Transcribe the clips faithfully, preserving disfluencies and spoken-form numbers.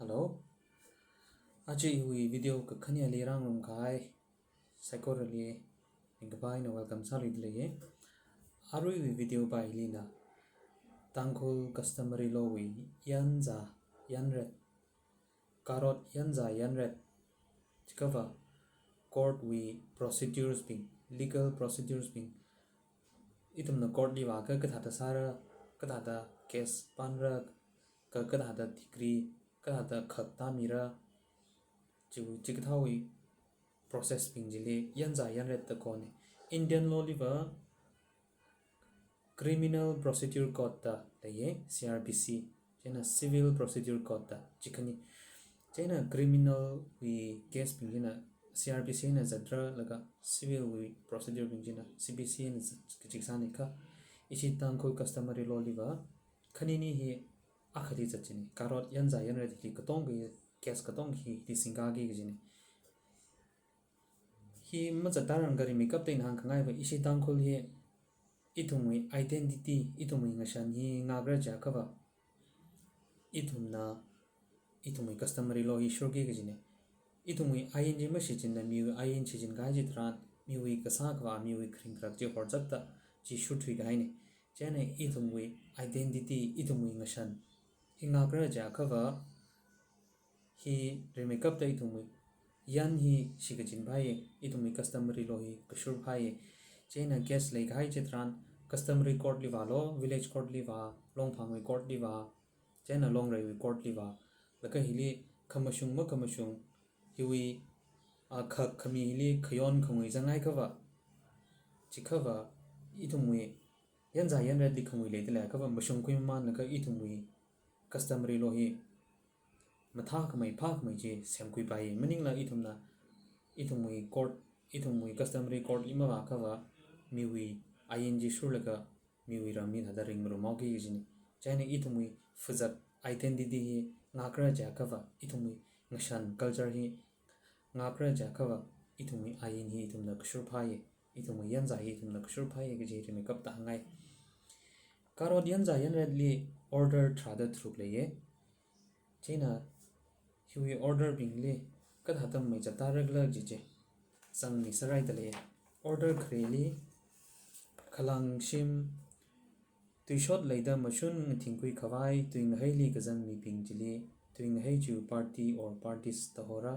Hello. Aja iwui video kakhaneli rāngarumkahai saikorali ringkaphā eina welcome sāluidalei. Aruiwui video pa hilina Tangkhul customary law wui yanza yanret, karot yanza yanret, chikava court wui procedures bing, legal procedures bing, ithumna court li vākha kathāda sāra, kathāda case panra, ka kathāda decree, kathāda khak tāmira, chi, chikathāwui process bing chili yanza yanret da kone. Indian law liva Criminal Procedure Code da leiye, C R P C, chieina Civil Procedure Code da, chi khani. Chieina criminal wui case bing china C R P C na zatra laga civil wui procedure bing china C P C na zat-, kachik sāni kha. Ishi Tangkhul customary law liva khanini hi akhali zat chini. Karot yanza yanret hili katonga hi, case katonga hi, hili singkaki kajini. Hi mazatrang kha rimeikapta ina hāngkhangai va ishi Tangkhul hi ithumwui identity, ithumwui ngashan hi ngakra jiakhava ithumna ithumwui customary law hi shurki kajine. Ithumwui ain chi mashichinna miwui ain shichinkahai chitharan, miwui kasā khavā, miwui kharing kharak chi horzakta chi shurthuikahaine. Chieina ithumwui identity, ithumwui ngashan hi ngakra jiakhava hi rimeikapta ithumwui yan hi shikachinphāye, ithumwui customary law hi kashurphāye. Chieina case leikahai chitharan customary court li vālo, village court li vā, Longphangwui court li vā, chieina Longreiwui court li vā. Laga hili khamashung makhamashung, hiwui, a, khak khami hili khayon khangui zanghaikhava, chikhava ithumwui yanza yanretli khangui leidalei khava mashungkhui mamānlaga ithumwui customary law hi mathākhamei phākhamei chi semkhuipaiye. Maningla ithumna ithumwui court, ithumwui customary court li mavākhava miwui ain chi shurlaga miwui ram hi thāda ringngarumhaoki kajine. Chieina ithumwui phazak identity hi ngakra jiakhava, ithumwui ngashan culture hi ngakra jiakhava, ithumwui ain hi ithumna kashurphāye, ithumwui yanza hi ithumna kashurphāye kaji rimeikapta hāngngai. Karot yanza yanretli order tharāda tharuk leiye. Chieina hiwui order bingli kathāda mei zatda rākhala kaji chi zangmi sāraidalei. Order khareli khalangshim tuishot leida mashun ngathingkhui khavai tuingaheili kazang mibing chili tuingahei chiwui party or parties da hora.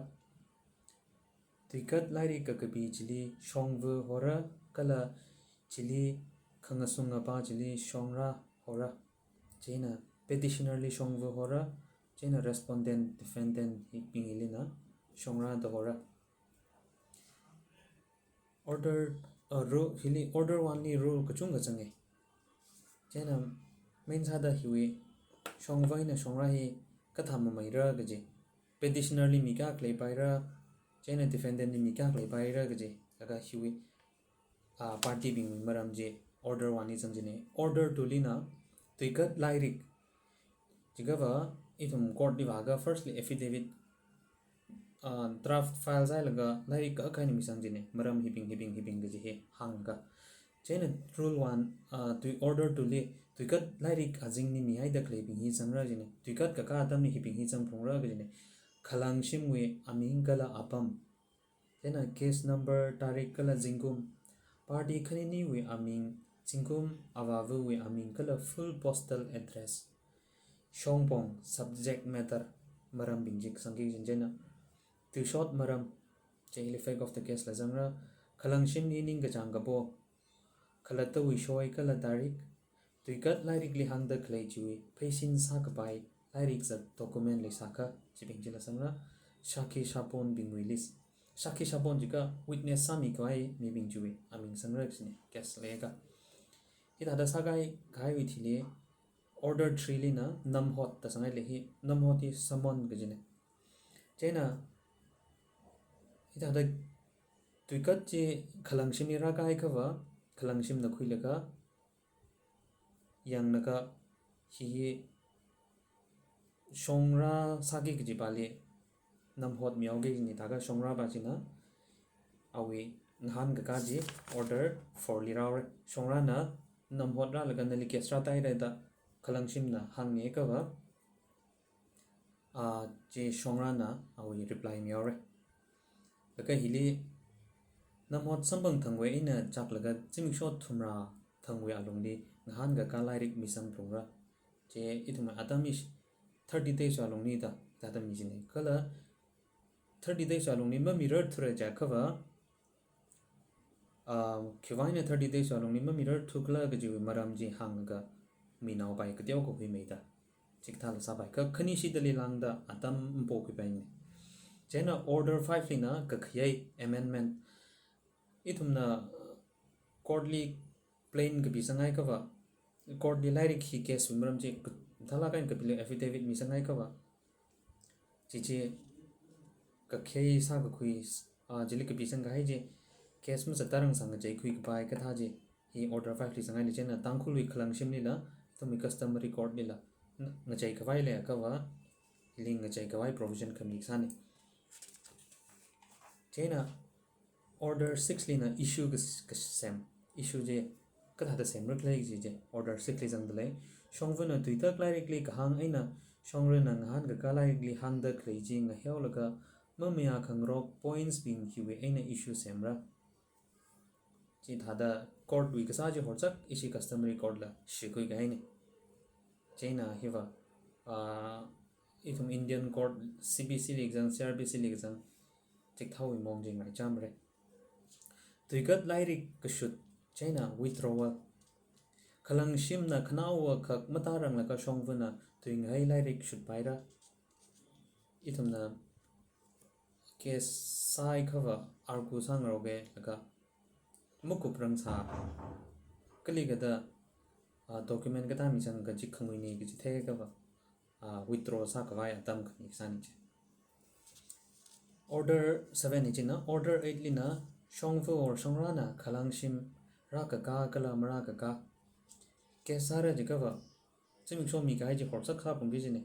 Tuikat lairik kakapi chili shongva hora, kala chili khangasung ngapa chili shongra hora. Chieina petitioner li shongva hora, chieina respondent, defendant hibing hilina shongra da hora. Order, uh, rule, hili order one li rule kachungkha zange. Chieina main sāda hiwui shongva eina shongra hi kathā mameira kaji, petitioner li mi kayākha leipaira, chieina defendant li mi kayākha leipaira kaji, laga hiwui, ah, party bingwui maram chi order one li zang chine. Order two lina tuikat lairik, chikhava ithum court li vākha firstly affidavit, ah, draft file sāhailaga lairik kakai eina misang chine, maram hibing hibing hibing kaji hi hāngkha. Chieina rule one, ah, tui order two li tuikat lairik azingli mihaida khaleibing hi zangra chine. Tuikat kakā atamli hibing hi zangphungra kajine. Khalangshimwui aming kala apam, chieina case number, tarik kala zingkum, party khaniniwui aming, zingkum, avāvawui aming kala full postal address, shongpong, subject matter, marambing chi kasangki kajine. Chieina tuishot maram, chili fact of the case la zangra. Khalangshimli ningkachāng kapo, khalattawui shoi kala tarik, tuikat lairikli hāngda khalei chiwui pheisin sākapai lairik zat document leisākha, chibing chila zangra. Shākhi shāponbingwui list, shākhi shāpon jiakha witness sāmikhavai mibing chiwui aming zangra kajine, case leiakha. Hithāda sākahai kahaiwui thili order three lina namhot da sanghailei. Hi namhot hi summon kajine. Chieina hithāda tuikat chi khalangshimli rākahaikhava, khalangshimna khuilaga yanglaga hi hi shongra sāki kajipali namhot mihaoki kajine. Thākha shongrapa china awui ngahānkakā chi order four li rāhaora. Shongrana namhot rālaga nali case rātaira da khalangshimna hāngmiakhava, A, chi shongrana awui reply mihaora. Laga hili, namot samphang thangwui eina chaklaga zimiksho thumrā thangwui alungli ngahānkakā lairik misangphalungra. Chi ithum atam hi thirty days alungli da, da atam hi china. Kala thirty days alungli mamirarthura jiakhava, um, khiwuivang eina thirty days alungli mamirarthukhala kajiwui maram chi hānglaga minaopai, kateokha huimeida. Chikathāla sāpai. Kha khanishidali lāngda atam mapokhuipaimana. Chieina order five lina kakhayei, amendment. Ithumna, uh, court li plaint kapisangaiakhava, court li lairik hi case wui maram chi ka-, thalakain kapili affidavit misangaiakhava, chi chi kakhayei sākakhui, ah, chili kapisangkahai chi case mazatrang sā ngacheikhuikapai kathā chi hi order five li zangngaili. Chieina Tangkhulwui khalangshimlila, ithumwui customary court lila, na-, ngacheikhavai leiakhava, hili ngacheikhavai provision khami kasāna. Chieina order six lina issue kas-, kasem, issue chi kathāda semrakhala kaji chi order six li zangdalei. Shongvana tuitak lairikli kahāng eina shongrana ngahānkakā lairikli hāngda khalei chi ngaheolaga mamayākhangarok points bing hiwui eina issue semra. Chithāda court wui kasā chi horzak ishi customary court la shikhuikahaina. Chieina hiva, ah, ithum Indian court, C B C li kazang, C R P C li kazang, chikathāwui maong chi ngaichāmara. Tuikat lairik kashut, chieina withdrawal. Khalangshimna khanaowa khak mataranglaga shongvana tuingahai lairik shutpaira. Ithumna case sāhaiakhava argue sāngaroka laga makuprang sā, kalikada, ah, document kathā misang kaji khanguina kaji theiakhava, ah, withdraw sākhavai atam khami kasāna chi. Order seven hi china, order eight lina shongva or shongrana khalangshim rākakā kala marākakā case sāra jiakhava, zimiksho mikahai chi horzak sāphalungki kajina.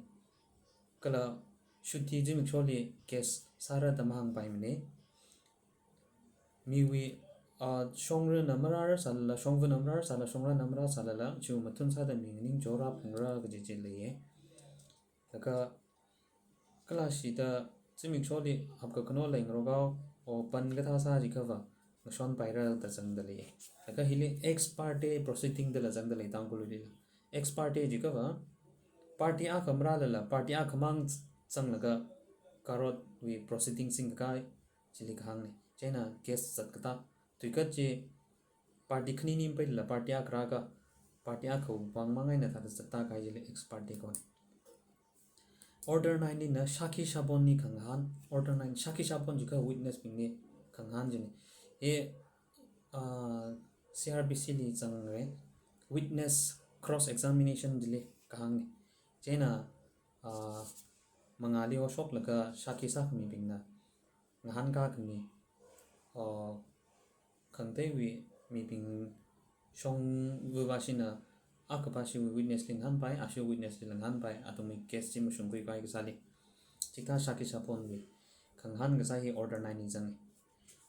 Kala shuti zimiksholi case sāra da mahāngpaimana. Miwui, ah, shongrana marāra sālala, shongvana marāra sālala, shongrana marāra sālala, chiwui mathun sāda mi nganingchao rāphalungra kaji chi leiya. Laga kalāshida zimiksholi hapkakhano leingarok haowa, o pan kathā sā jiakhava ngashonpaira da zangdalei. Laga hili ex parte proceeding dala zangdalei Tangkhulwuilila. Ex parte jiakhava party akha marālala, party akhamang zanglaga court wui proceeding singkakā chili kahāngna. Chieina case zatkatā, tuikat chi party khani ni mapailala party akha rāka, party akhawui vang mang eina thāda zatkahai chili ex parte kaho. Order nine lina shākhi shāponli khangahān. Order nine, shākhi shāpon jiakha witness bingli khangahān china. Hi, ah, C R P C li zangra, witness cross examination chili kahāngna. Chieina, ah, mangāli hoshoklaga shākhi sākhamibingna ngahānkā khami, ah, khangateiwui mibing shongva vāshina, akha vāshiwui witness li ngahānpai, ashiwui witness lila ngahānpai, athumwui case chi mashungkhuikahai kasāli. Chikathā shākhi shāponwui khangahān kasā hi order nine li zanga.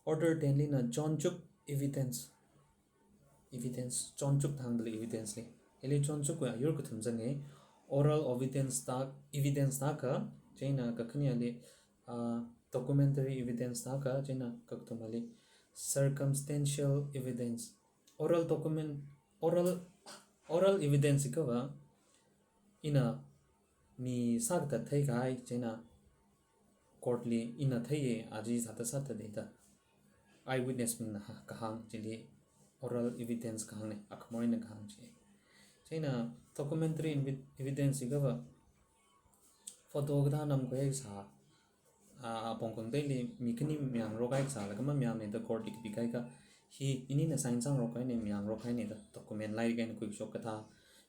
Order ten lina chonchuk evidence. Evidence, chonchuk thangdalei evidence li. Hili chonchukwui ayur kathum zanga. Oral evidence ta, evidence ta akha, chieina kakhaneli, ah, documentary evidence ta akha, chieina kakathumali circumstantial evidence. Oral document, oral, oral evidence jiakhava, ina mi sākathat theikahai, chieina court li ina theiya, aja sāthat sāthatda da eyewitness bingna ha-, kahāng chili oral evidence kahāngna, akhamor eina kahāng chi. Chieina documentary evi-, evidence jiakhava photo kathā namkhuihai kasā, ah, apong khangateili mi khani mayāngarokhai kasā, laga mayāmana da court li kapikahai kha, hi inina sign sāngarokhai eina mayāngarokhaina da, document lairik eina khuikashok kathā,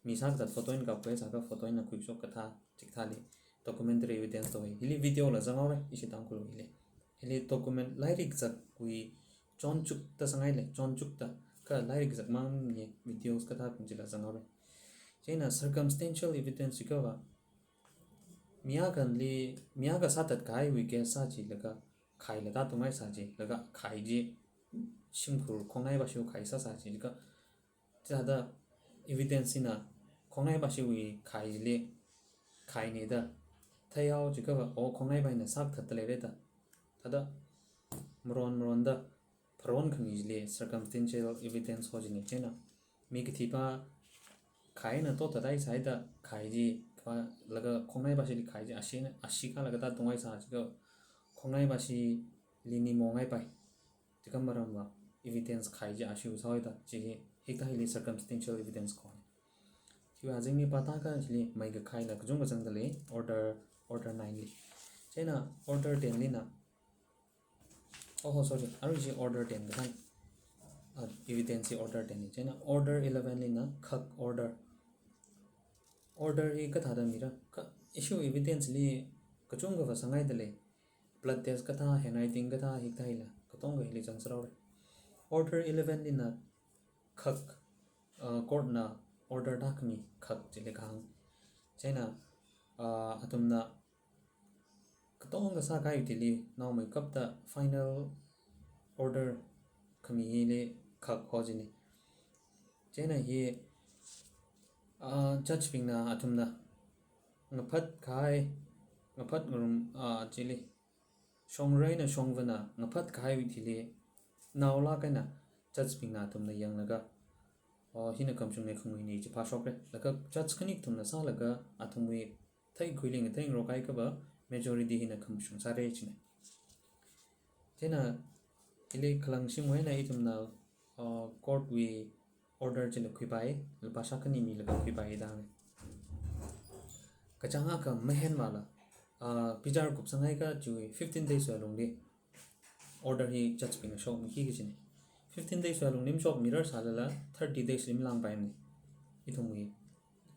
mi sākathat photo eina kapkhuihai sākha photo eina khuikashok kathā, chikathāli documentary evidence da hoi. Hili video la zanghaora, ishi Tangkhulwuili. Hili document lairik zakwui chonchuk da sāngaila, chonchuk da, kha lairik zak mang ni videos kathābing chila zanghaora. Chieina circumstantial evidence jiakhava, mi akhali, mi akha sāthatkahaiwui case sā jilaga, khaila tātunghai sā jilaga, khai chi shimkhur khongnai vāshiwui khai sā sā jilaga, chithāda evidence na khongnai vāshiwui khai chili khaina da, theihao jiakhava, o, khongnaipā hina sākathat leira da. Thāda maron maronda pharon khami chili circumstantial evidence ho jina. Chieina mi kathipā khai eina tothathai sāhaida khai chi, kha laga khongnaipāshili khai chi, ashina, ashi kala kathā tunghaisā jiakha khongnaipāshili ni monghaipai. Jiakha maramva evidence khai chi ashiwui sāhaoda, chi hi hikathā hili circumstantial evidence kaho. Chiwui azingli pātākha chili meikakhaila kachungkha zangda lei, order, order nine li. Chieina order ten lina, oh, sorry, arui chi order ten kathāna. Ah, evidence hi order ten li. Chieina order eleven lina khak order. Order hi kathāda mira, kha issue evidence li kachungkhava sāngaida lei. Blood test kathā, handwriting kathā, hikathā hila katonga hili zangsāra haora. Order eleven lina khak, uh, court na order tākhami khak chili kahāng. Chieina, uh, athumna katonga sākahai thili naomeikapta final order khami hili khak ho jina. Chieina hi, ah, judge bingna athumna ngaphatkahai, ngaphat ngarum, ah, chili shongreina shongvana ngaphatkahaiwui thili naolāk eina judge bingna athumna yanglaga, oh, hina khamashungna khanguina chi phāshokra. Laga judge khani kathumna sālaga athumwui theikhuiling theingarok kahai kava majority hina khamashung sāra jina. Chieina hili khalangshimwui eina ithumna, uh, court wui order chila khuipai, lupā shākhani milaga khuipai da hānga. Kachāng akha mahenmala, uh, bichar kupsanghaiakha chiwui fifteen days wui alungli order hi judge bingna shokmiki kajina. Fifteen days wui alungli mashokmirar sālala thirty days li malāngpaimana. Ithumwui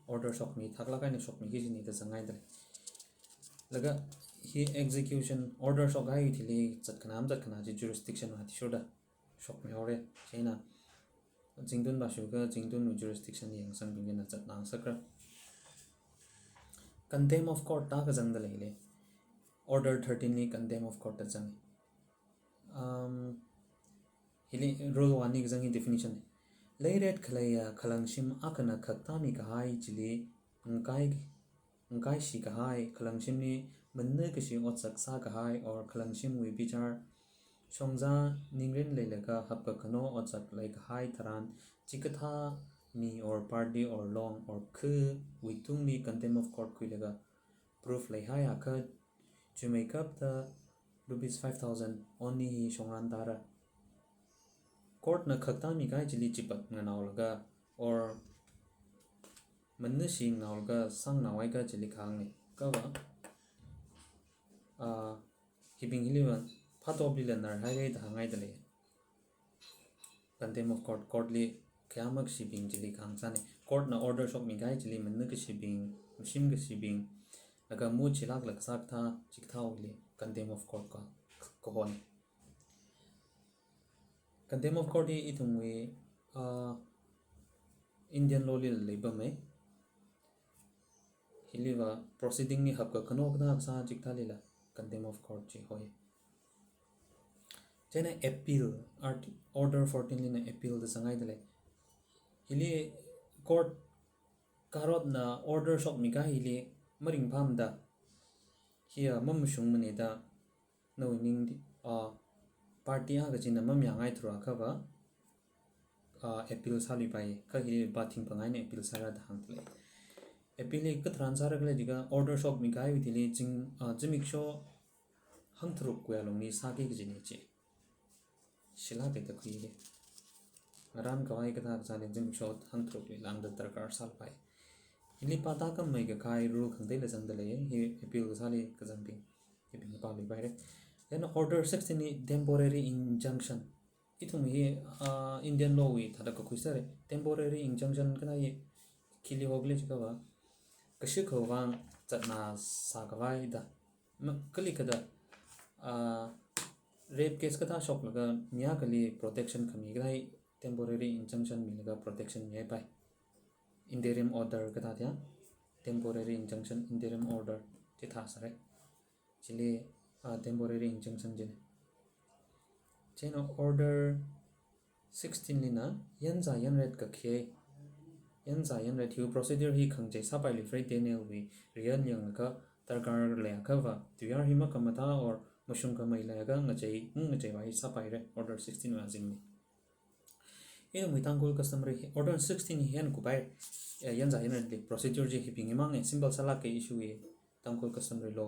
order shokmi, thaklāk eina shokmiki kajina da zangngaida lei. Laga hi execution order shokkahaiwui thili zatkhana mazatkhanā chi jurisdiction wui athishurda shokmihaora. Chieina zingtun vāshuakha zingtunwui jurisdiction li yangsangbingna zatngasakra. Contempt of court tākha zangda leili. Order thirteen li contempt of court da zanga. Um, hili rule one li kazang hi definition. Leiret khaleiya khalangshim akhana khaktāmi kahai chili ngakai, ngakaishikahai khalangshimli manna kashi otsak sākahai or khalangshimwui bichar shongzā ningrin leilaga hapkakhano otsak leikahai tharan chikathā mi or party or long or khawui tungli contempt of court khuilaga proof leihaiakha chuimeikapta rupees five thousand only hi shongran tāra. Court na khaktāmi kahai chili chipat nganaolaga or manna shi nganaolaga sāngnaohaiakha chili kahāngna. Kha va, ah, hibing hili va phātoplila narhaira da hāngngaida lei. Contempt of court, court li khayā makashibing chili kahāng sāna. Court na order shokmi kahai chili manna kashibing, mashim kashibing, laga mashilākla kasā kathā, chikathāwuili contempt of court ka, kahona. Contempt of court hi ithumwui, ah, Indian law lila leipamma. Hili va proceeding li hapkakhano kathā kasā chikathālila contempt of court chi hoi. Chieina appeal, art-, order fourteen lina appeal da zangngaida lei. Hili court, court na order shokmi kahai hili maringphāmada, hiya mamashungmana da nawui ningli, ah, party akha china mamayāngai thura kha va, ah, appeal sāluipai, kha hi va thingphang eina appeal sāra da hāngda lei. Appeal hi katharan sāra khala jiakha order shokmi kahaiwui thili zing, ah, zimiksho hangtharukwui alungli sāki kajina chi. Shilāka da khuiya. Ngarānkhavai kathā kasāli zimiksho hangtharukwui lāngda darkar sāpai. Hili pātākha meikakhai rule khangateila zangda lei, hi appeal kasāli kazangbing, hibing pāluipaira. Then order sixteen hi temporary injunction. Ithum hi, ah, Indian law wui thāda kakhui sāra. Temporary injunction kathā hi khili hokhala jiakha va, kashikha vang zatna sākhavai da. Ma, kali kathāda, ah, rape case kathā shoklaga mi akhali protection khami kathā hi temporary injunction milaga protection mihaipai. Interim order kathā thia, temporary injunction, interim order chithā sāra. Chili, ah, temporary injunction jina. Chieina order sixteen lina yanzā yanret kakhe, yanzā yanret hiwui procedure hi khangachei sāpailuira Daniel wui riyan yanglaga darkar leiakhava, tuiyār hi makhamathā or mashungkhamei leiakha ngachei, ngacheiva hi sāpaira, Order sixteen wui azingli. Ithumwui Tangkhul customary, Order sixteen hi eina kuphai, eh, yanza yanali procedure chi hibing himang e, simple sālāka issue e, Tangkhul customary law